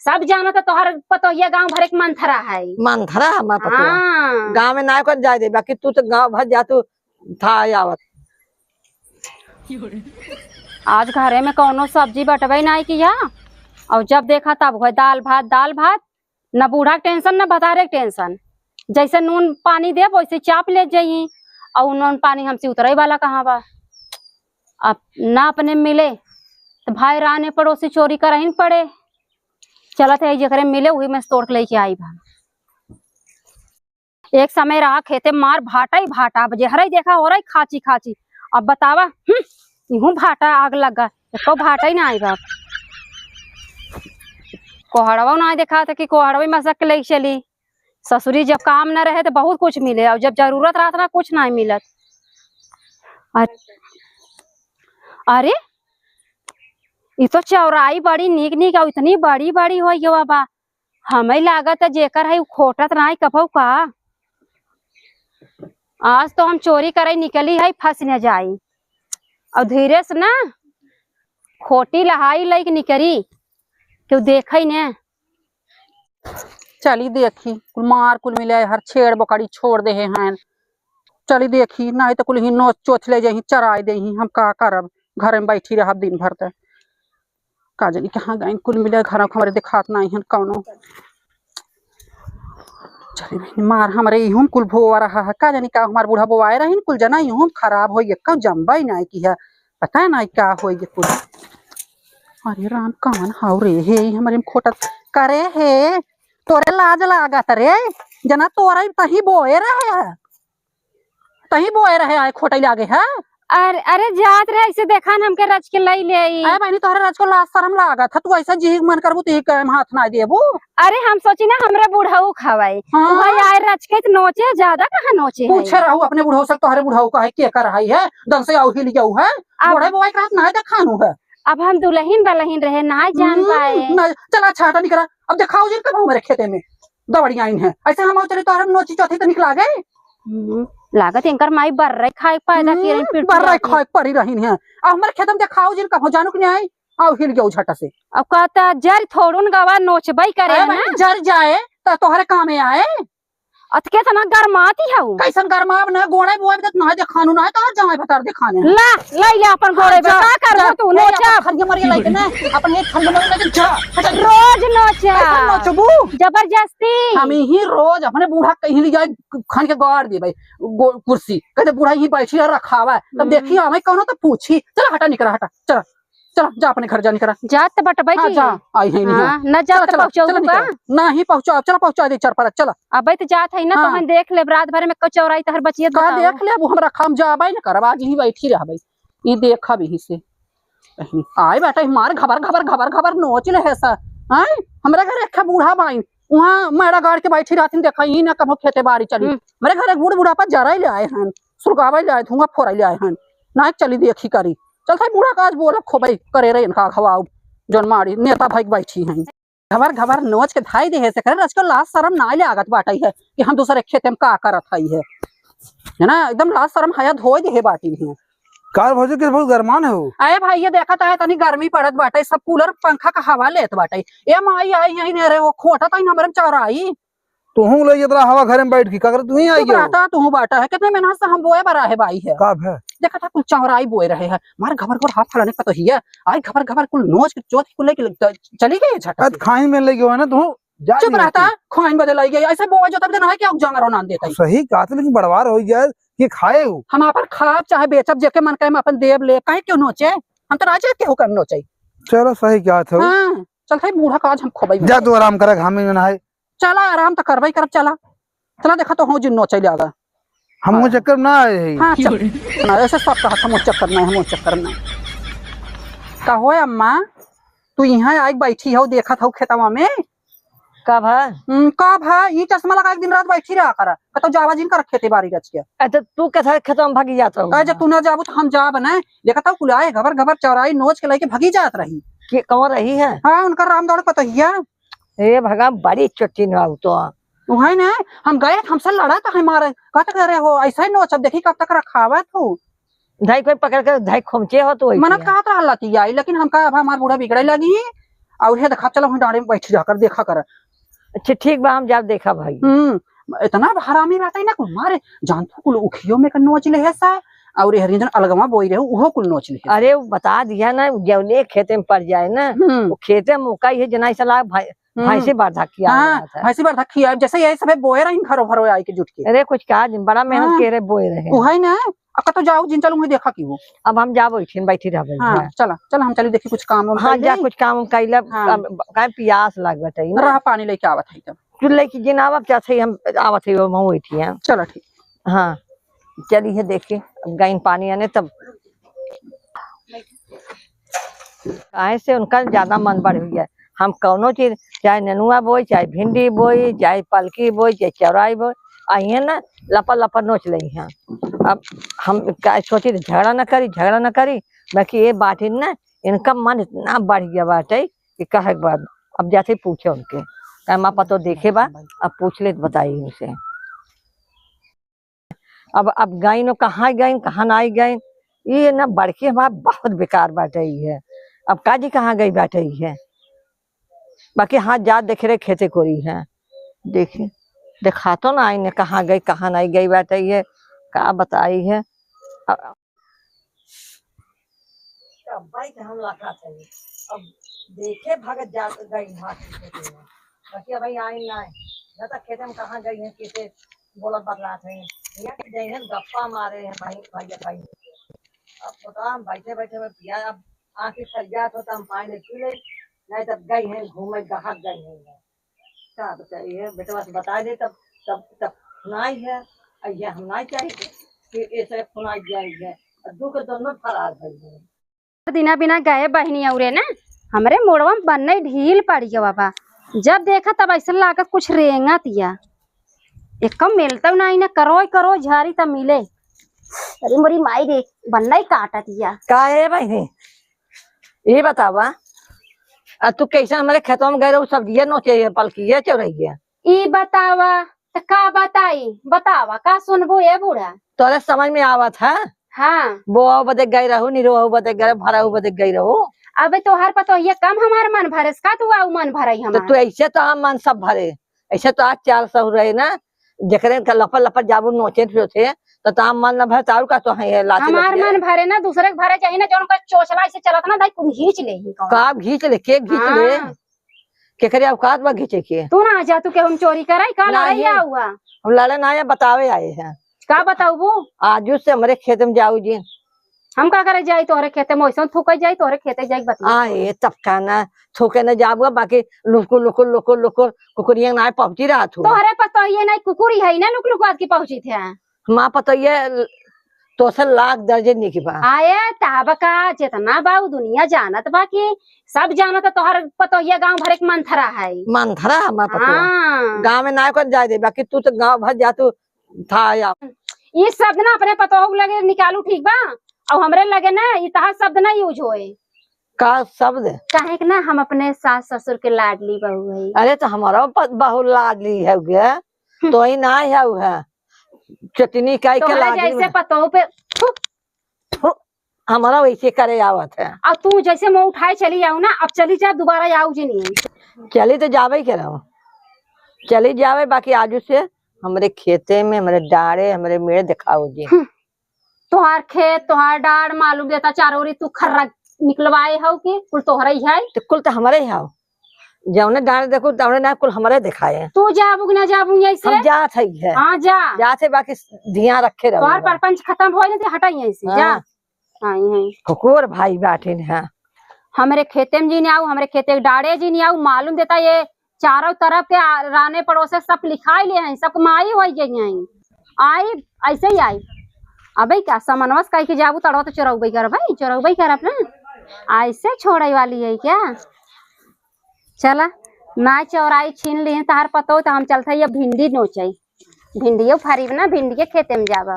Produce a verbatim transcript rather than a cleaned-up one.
सब जानत है तोहर पतोहिया गाँव भर एक मंथरा है। मंथरा हमार पतोहिया। हाँ। गाँव में ना कर जाए दे, बाकी तू तो गाँव भर जा, तू था आवत। आज घरे में कौनो सब्जी बटबे नाई किया, और जब देखा तब हुए दाल भात, दाल भात, न बूढ़ा के टेंशन, न भतारे के टेंशन। जैसे नून पानी देब, वैसे चाप ले जाई, और नून पानी हमसे उतरे वाला कहाँ बा? अब ना अपने मिले, तो भाई राने पड़ोसी चोरी करहिन पड़े। चलत है, जेकरे मिले, वही में से तोड़ के लेके आई बा। एक समय रहा खेते मार भाटा ही भाटा, अब जेहरा ही देखा हो रही खाची खाची। अब बतावा, हम्म, इहूँ भाटा आग लग गा, एको भाटा ही ना आई बाप। कोहड़वा ना देखा था कि कोहड़वा ही मसक के लेके चली। ससुरी जब काम न रहे तो बहुत कुछ मिले, और जब जरूरत रहत ना कुछ ना मिलत। अरे, अरे, ई तो चौराई बड़ी नीक नीक, और इतनी बड़ी बड़ी हो गवा बा। हमें लागत है जेकर है उ खोटत नाई कभऊ का। आज तो हम चोरी करे निकली है, फंस न जाई। और धीरे से ना खोटी लहाई लइके निकरी, केहू देखे ने। चली देखी, कुल मार कुल मिले हर छेड़ बकरी छोड़ दे हैं। चली देखी, नहीं तो कुल ही नोच चोच ले जाई, चराई दे ही, हम का करब, घर में बैठी रहब दिन भर तक। का जानी कहाँ गइन कुल मिले, घर में हमरे देखात नाई हन कौनो। चली बहिनी, मार हमरे इहुम कुल बोआ रहा है, का जानी का हमार बूढ़ा बोआए रहिन, कुल जना इहुम खराब होई, एक्का जम्बा ही नाई की है, पता नाई का होई ये कुल। अरे राम, कौन हाउ रे हे, ई हमरे में खोटत करे हे, तोरे लाज लागत रे, जना तोरे तही बोए रहे है। तही बोए रहे आए खोटई लागे है। अरे, अरे जात रहे, ऐसे देखा न हमके रच के लई ले आई। अरे बहिनी, तोहरे रच को लाज शरम लागत है, तू ऐसा जी मन करबू ती के हाथ ना देबू। अरे हम सोची ना हमरे बुढ़ऊ खवाई। हाँ। वही आए रच के त नोचे, ज्यादा कहाँ नोचे है? पूछे रहू अपने बुढ़ऊ से, तोहरे बुढ़ऊ का है, के कर रही है, दन से आऊ हिल जाऊ है। अब बूढ़े बोए के हाथ ना देखानू है। अब हम दुलहिन बलहिन रहे, ना जान हम्म, पाए। ना, चला अच्छा हटा निकरा, अब देखाओ जी कब हमारे खेते में दवड़ियाइन है। ऐसे हम चले तो हम नोची चौथी तो निकला गए। हम्म, लागत इनकर माई बर्रे खाए के पैदा किए रही, हम्म, पिट्ठू बर्रे आके। खाए के परी रही है। अब हमारे खेत में देखाओ जिन कहो जानू कि नहीं आई, आओ हिल गयो झट से। अब कहता जर थोड़ुन गवा नोचबई करे अरे है ना। बहिनी, जर जाए तो तोहरे कामे आए। अत केतना गरमाती हऊ। कैसन गरमाब ना, गोड़े बोए बदत ना देखानू ना, तो जाए भतार देखाने। ला, लई ले अपन गोड़े हाँ, बे, जा, का करबो जा, तू, ले ले नोचा। अपन खरिया मरिया लइके ना, अपन एक खरिया मरिया लइके जा। रोज नोचा। कैसन नोचबू? जबरदस्ती। हम ही रोज अपने बूढ़ा कहीं ले जाए, खन के गाड़ दे भाई, गो-, कुर्सी। कहते बूढ़ा यहीं बैठी रहा, रखावा है। तब हम्म। देखी, हमें कौनो तो पूछी। चला हटा निकरा, हटा, चला। चला, जा अपने घर जा निकरा। जात बटबई हाँ, की। जा, आई है नहीं हाँ, है। ना जात चला, तो चला, पहुँचाऊ चला का? निकरा। नहीं पहुँचा, चला पहुँचा दे चार परत, चला। अबे तो जात है ना, हाँ। तो हम देख लेब रात भर में कचौराई तहर बचियत का बताओ। देख लेब, हमरा काम जाबे न करब, आज ही बैठी रहबे। ई देखब यहीं से। कहीं आए बेटा, मार घबर, घबर, घबर, घबर नोच ले है सा। आए, हमरे घर एक बूढ़ा बाइन, वहाँ मैड़ा गाड़ के बैठी रहती, देखा ही ना कभो खेते बाड़ी चली। हम्म। मेरे घर एक बूढ़ बुढ़ापा जराई ले आए हैं, सुलगावे ले आए, धुआं फोराई ले आए हैं। ना चली देखी करी। चल थाई बूढ़ा का आज बोलब खूबे करे रे इनका खवाऊ, जौन मारी नेता भाई बैठी हैं। घबर घबर नोच के धाई देहे से करे, रच के लाज शरम ना ले आगत बाटई है कि हम दूसरे खेते में का करत हई है। है ना, एकदम लाज शरम हया धोए देहे बाटी है। कार भौजी के बहुत गरमान है हो। अरे भाई, ये देखत है तनी गर्मी पड़त बाटे, सब कूलर पंखा का हवा लेत बाटे। ए माई आई यही ने रे, वो खोटा तई हमरे में चौराई। तुहूँ ले इतना हवा घरे में बैठ के, का करे तुहीं आई तू गयो? रहता, तुहूँ बाटा है, कितने मेहनत से हम बोए बरा है बाई है। का भे? देखा था कुल चौराई बोए रहे है, मार घबर घबर हाथ फलाने का तो हिया, आई घबर घबर कुल नोच के चोट कुल लेके लग-, चली गई झट अत से। खाइन में ले गयो है ना तू, जा चुप नहीं रहता, तू। खाइन बदे लाई गई, ऐसे बोए जो तब देना है कि अब जांगर नान देता ही। सही कहा था, लेकिन बड़वार हो गया, ये खाए हो। हम अपन खाब चाहे बेचब, जेके मन कहे हम अपन देब ले, कहे क्यों नोचे? हम तो राजे के हुक्म नोचे। चलो सही कहा था। हाँ, चल था बूढ़ा का आज हम खोबई जा में। तू आराम करे, घामे में नहाए। चला, आराम तो करबे करब, चला। चला, देखा तो हो जिन नोचे ले आगा। हम वो हाँ। चक्कर में ना आए हैं। हाँ, चल। ना, ऐसे सब कहा था, हम वो चक्कर नहीं, हम वो चक्कर नहीं। का होए अम्मा, तू यहाँ आइ बैठी हो, देखत हो खेतवा में? का भा? हम्म, का भा? ई चश्मा लगा एक दिन रात बैठी रहा करा। कतो जावा जिन कर खेती बाड़ी रच के। अच्छा, तू कैसा खेतवा में भागी जात रहो? कहे, जब तू ना जाबू तो हम जाब नहीं। देखत हो कुल आए, घबर घबर चौराई नोच के लेके भागी जात रही। के, कौन रही है? हाँ, उनका राम दौड़ पतोहिया। ए भगवान, बड़ी चोटी ना हो तो। वही ना, हम गए, हमसे लड़ा तो है मारे, कहत करे हो, ऐसा ही नोचब, देखी कब तक रखावत हो। धाई कोई पकड़ के धाई खोमचे हो तो वही मनत किया। कहत रहला ती आई, लेकिन हम कहा, अब हमार बूढ़ा बिगड़े लगी, और हे देखा, चला वहीं डाँड़े में बैठी रहकर देखा कर। अच्छा, ठीक बा, हम जाब देखा भाई। हम्म, इतना हरामी रहता है ना, कुल मारे, जानत हो, कुल उखियो में के नोच ले है सा, और ये हरिंजन अलगवा बोई रहे, उहो कुल नोच ले है। अरे, वो बता दिया ना, जौने खेते में पड़ जाए ना, हम्म। वो खेते में ओका ये जना ऐसा लाग भाई, हम्म। भैंसी बरधा खिया हाँ, रहा था। भैंसी बरधा खिया, जैसे यही सब बोए रही घरो भरो आई के जुट के। अरे, कुछ कहा जिन, बड़ा मेहनत हाँ। के रे बोए रहे। उहै ना, अक्का तो जाओ जिन, चलो मुझे देखा की हो। अब हम जाबो, इठिन बैठी रहबे। हाँ, हाँ। चला, चला हम चली देखी कुछ काम वाम हाँ, कइले। जा कुछ काम वाम कइले, हाँ। अब काहे पियास लाग बाटे ना। रहा पानी लेके आवत है तब। तू लेके जिन आवत, चाहत है हम आवत है, हम बैठी हैं। चला ठीक। हाँ, चली है देखी, अब गइन पानी आने तब। काहे से उनका ज्यादा मन बढ़ गया। हम कौनो चीज, चाहे नेनुआ बोई, चाहे भिंडी बोई, चाहे पलकी बोई, चाहे चौराई बोई, आ ये ना लपा लपा नोच लेई हैं। अब हम का सोची, झगड़ा न करी, झगड़ा न करी, बाकी ये बात ही ना, इनका मन इतना बढ़ गया बाटे कि कहे के बाद अब जाते पूछे उनके, कहे माँ पतो देखे बा, अब पूछ ले तो बताई उनसे। अब, अब गइन, कहाँ गइन, कहाँ नाई गइन, ये ना बड़की हमार बहुत बेकार बाटे है। अब का जी कहाँ गई बाटे है, बाकी हाँ, जा देखे रहे खेते कोरी है, देखी, देखा तो ना आई ने कहाँ गई, कहाँ नाई गई बाटे है, का बताई है। अब, अब भाई के हम लाखा थे, अब देखे भगत जा गई भाग के खेते में। बाकी अब भाई आई ना है, ना तो खेते में कहाँ गई है, कैसे बोलत बतलात है, यहाँ के जइहन गप्पा मारे हैं भाई, भैया भाई। अब पता हम बैठे बैठे में पिया, अब आँखें खल जात हो तो हम पानी ले पी ले, नहीं तब गई हैं घूमे, गहक गई हैं। का बताइए, बेटवा से बता दे, तब, तब, तब सुनाई है, और ये हम नहीं चाहिए कि ऐसे सुनाई जाए है, और दुख दोनों फरार भई है। दिना बिना गए बहिनी औरे ना, हमरे मोड़वा में बन्नई ढील पड़ गया बाबा, जब देखा तब ऐसा लागत कुछ रेंगत या, एक मिलता नहीं ना, करोई करोई झारी तब मिले। अरे मोरी माई रे, बन्नई काटत या। का है बहिनी? ई बतावा, आ तू कैसे हमरे खेतवा में गए रहू, सब्जिया नोचे है, पलकिया चोरैया? ई बतावा, त का बताई? बतावा, का सुनबू ए बूढ़ा? तोरे समझ में आवत है? हाँ। बोआऊ बदे गए रहू, निरवाऊ बदे गए, भराऊ बदे गए रहू। अबे तोहार पतोहिया कम हमार मन भरेस का, तू आऊ मन भरई तो हमार? तू ऐसे तो हम मन सब भरे, ऐसे तो आज चार सौ रहे ना, जेकरे का लपर लपर जाबू नोचे फिरोथे, तो, तो हम मन न भरे, तो और का तो है ये लाठी हमार लठिया? मन भरे ना, दूसरे के भरे चाही ना, जौन का चोचला ऐसे चलत ना, दाई कुल घींच ले ही कौन। का घींच ले, के घींच ले? हाँ। केकरे औकात बा घींचे के? तू ना जा, तू केहू चोरी करे, का ना लड़ाई ये। हुआ? हम लड़े ना आए, बतावे आए हैं। का बताऊ? आजू से हमरे खेते में जाऊ जी। हम का करे जाई तोहरे खेते में, वैसे थूके जाई तोहरे खेते जाई बतिया। आए, तब का ना, थूके न जाबू, बाकी लुकुर, लुकुर, लुकुर, लुकुर, कुकुरिया ना पहुँची रहा थू। तोहरे पतोहिए नहीं कुकुरी है ना, लुक लुक बात की पहुँची थे। हमार पतोहिए तोसे लाख दर्जे निक बा। आए, तब का, जितना बा उ दुनिया जानत बा कि सब जानत, तोहर पतोहिया गाँव भरे के मंथरा है। मंथरा हमार पतोहिया। हाँ। गाँव में ना कर जाए दे, बाकी तू तो गाँव भर जा, तू था या। ई शब्द ना अपने पतोह के लगे निकालू, ठीक बा? और हमरे लगे ना ई तहार शब्द ना use होए। का शब्द? काहे के ना हम अपने सास ससुर के लाडली बहू है। अरे तो हमारा प-, बहू लाडली है गे, हम्म। तो ही ना है उ है। चटनी काई के तोहरे लाडली जैसे में। पतोह पे थू, थू, हमारा वैसे करे आवत है। और तू जैसे मुँह उठाए चली आऊ ना, अब चली जा, दोबारा आऊ जी नहीं। चली तो जावे के रहो, चली जावे, बाकी आजू से हमरे खेते में, हमरे डाड़े, हमरे मेड़ दिखाओ जी। हम्म। तोहार खेत, तोहार डाड़, मालूम देता चारों ओरी तू खर्रा निकलवाए हो कि कुल तोहरे ही है? तो कुल तो हमरे ही हो, जौने डाड़ देखो तौने ना कुल हमरे दिखाए। तू जाबू कि ना जाबू यहीं से? हम जात है, है। हाँ, जा। जात है, बाकी ध्यान रखे रहो। तोहार परपंच खत्म हो जाते, हटा यहीं से, जा। हाँ। हाँ, यहीं। कुकुर भाई बाटिन है। हमरे खेते में जिन आऊ, हमरे खेते के डाड़े जिन आऊ, मालूम देता ये चारों तरफ के आ-, राने पड़ोसे सब लिखाई ले हैं, सबके माई होई गई हैं। आई, ऐसे ही आई। अबे का समनवा से कह के जाबू तड़वा तो चोरौबे करब भाई, चोरौबे करब ना। ऐसे छोड़े वाली है क्या? चला, ना चौराई छीन ली तहार पतो, तो हम चलते ये भिंडी नोचई। भिंडियो फरीब ना, भिंडिये खेते में जाबा।